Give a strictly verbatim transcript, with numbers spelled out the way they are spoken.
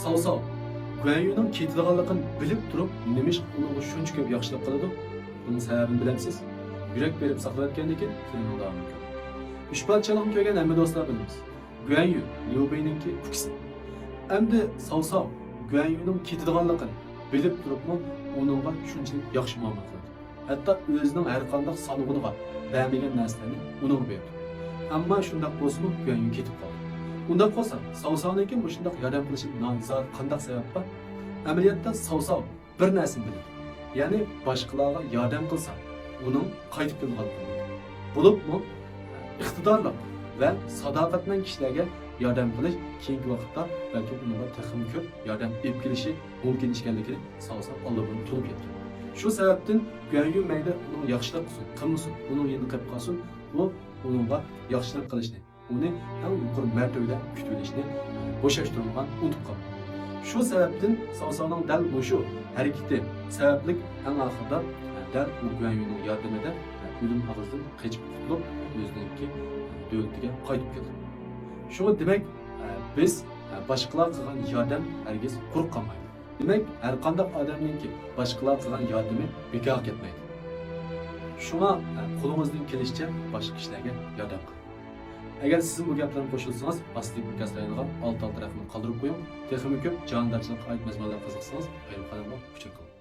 ساۋساۋ گۈەنيۈنىڭ كېتىدىغانلىقىنى بىلىپ تۇرۇپ، نېمىشقا ئۇنىڭغا شۇنچە كۆپ ياخشىلىق قىلىدۇ؟ بۇنىڭ سەۋەبىنى بىلەمسىز؟ يۈرەك بېرىپ ساقلاۋەتكەندىن كېيىن فىلىمنىڭ داۋامىنى كۆرۈڭ. ئۈچ پادىشاھلىقنى كۆرگەن ھەممە دوستلار بىلىمىز. گۈەنيۈ، ليۇ بېينىڭكى ئۇكىسى. ئەمدى ساۋساۋ گۈەنيۈنىڭ كېتىدىغانلىقىنى بىلىپ تۇرۇپمۇ ئۇنىڭغا شۇنچىلىك ياخشى مۇئامىلە قىلىدۇ. ھەتتا ئۆزىنىڭ ھەر قانداق سانىغۇنىغا بەرمىگەن نەرسىلەرنى ئۇنىڭغا بېرىدۇ. ئەمما شۇنداق بولسىمۇ گۈەنيۈ كېتىپ قالدى. ئۇنداق بولسا ساۋساۋنىڭكى مۇشۇنداق ياردەم قىلىشى نازات قانداق سەۋەب بار؟ ئەمەلىيەتتە ساۋساۋ بىر نەرسىنى بىلىدۇ. يەنى باشقىلارغا ياردەم قىلسا، ئۇنىڭ قايتىپ كېلىدىغانلىقىنى بىلىدۇ. بولۇپمۇ ئىقتىدارلىق ۋە ساداقەتمەن كىشىلەرگە ياردەم قىلىش كېيىنكى ۋاقىتتا بەلكىم ئۇنىڭغا تېخىمۇ كۆپ ياردەم ئېلىپ كېلىشى مۇمكىن ئىكەنلىكىنى ساۋساۋ ئاللىبۇرۇن تونۇپ يەتكەن. شۇ سەۋەبتىن گۈەنيۈ مەيلى ئۇنىڭغا ياخشىلىق قىلسۇن، قىلمىسۇن، ئۇنىڭ يېنىدا قېلىپ قالسۇن، ئۇ ئۇنىڭغا ياخشىلىق قىلىشنى، ئۇنى ئەڭ يۇقىرى مەرتىۋىدە كۈتۈۋېلىشنى بوشاشتۇرمىغان، ئۇنتۇپ قالمىغان. شۇ سەۋەبتىن ساۋساۋنىڭ دەل مۇشۇ ھەرىكىتى سەۋەبلىك ئەڭ ئاخىرىدا دەل ئۇ گۈەنيۈنىڭ ياردىمىدە ئۆلۈم ئاغزىدىن قېچىپ قۇتۇلۇپ، ئۆزىنىڭكى دۆلىتىگە قايتىپ كەلدى. شۇڭا دېمەك، بىز باشقىلارغا قىلغان ياردەم ھەرگىز قۇرۇق قالمايدۇ. دېمەك، ھەرقانداق ئادەمنىڭكى باشقىلارغا قىلغان ياردىمى بىكارغا كەتمەيدۇ. شۇڭا، قولىڭىزدىن كېلىشىچە باشقا كىشىلەرگە ياردەم قىلىڭ. ئەگەر سىزمۇ بۇ گەپلەرنى قوشۇلسىڭىز، ئاستىدىكى ئىنكاس رايونىغا ئالتە ئالتە رەقىمنى قالدۇرۇپ قويۇڭ. تېخىمۇ كۆپ جانىدارچىلىققا ئائىت مەزمۇنلارغا قىزىقسىڭىز، ئايرىم قانالغا ئۇچۇر قىلىڭ.